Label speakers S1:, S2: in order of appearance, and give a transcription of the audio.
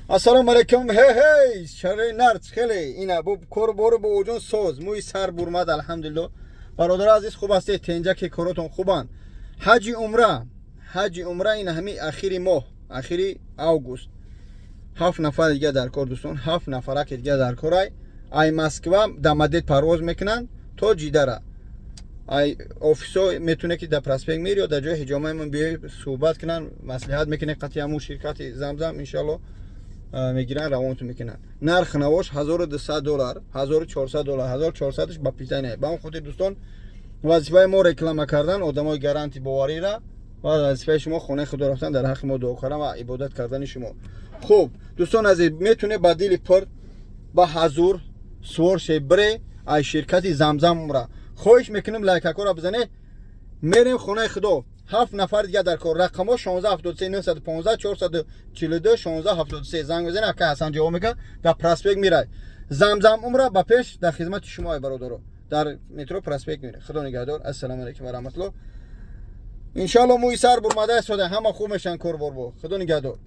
S1: Ассалому алайкум, ҳей ҳей, шарои нард хеле ина бо кор бору бо оҷон соз, мӯи сар бурмад, алҳамдулилло. Бародари азиз, хуб ҳастед? Тенҷаки коротон хубанд? Ҳаҷи умра, ҳаҷи умра ин ҳами ахири моҳ, ахири август. Ҳафт нафар дига дар кор, дӯстон, ҳафт нафараки дига дар корай. Ай Москва Домодедово парвоз мекунанд то Ҷидара. Ай офисо метуне ки дар проспект Мир ё дар ҷои ҳиҷомаимон биёй, суҳбат кунанд, маслиҳат мекунед қатъи ҳамун ширкати Замзам, иншалло мегиранд, равонтон мекунанд. Нарх навош 1200 доллар, 1400 доллар, 1400 ба питание. Ба он хотир, дӯстон, вазифаи мо реклама кардан, одамои гаранти боварира, ва вазифаи шумо хонаи худо рафтан, дар ҳаққи мо дуо кардан ва ибодат кардани шумо. Хуб, дӯстон азиз, метуне ба дили пур, ба ҳазур сувор ше, бире ай ширкати Замзам умра. Хоҳиш мекунем, лайкакора бизанед, мерем хонаи худо. Ҳафт нафар дига дар кор. Рақамҳо 16 73 915 442 16 73. Занг бизанед, ака Ҳасан ҷавоб мекард. Дар проспект Мирай Замзам умра ба пеш дар хизмати шумо, ай бародаро, дар метро проспект Мира. Худо нигаҳдор. Ассалому алайкум ва раҳматуллоҳ. Иншалло, мӯи сар бурмада истода, ҳама хуб мешан, кор борбо. Худо нигаҳдор.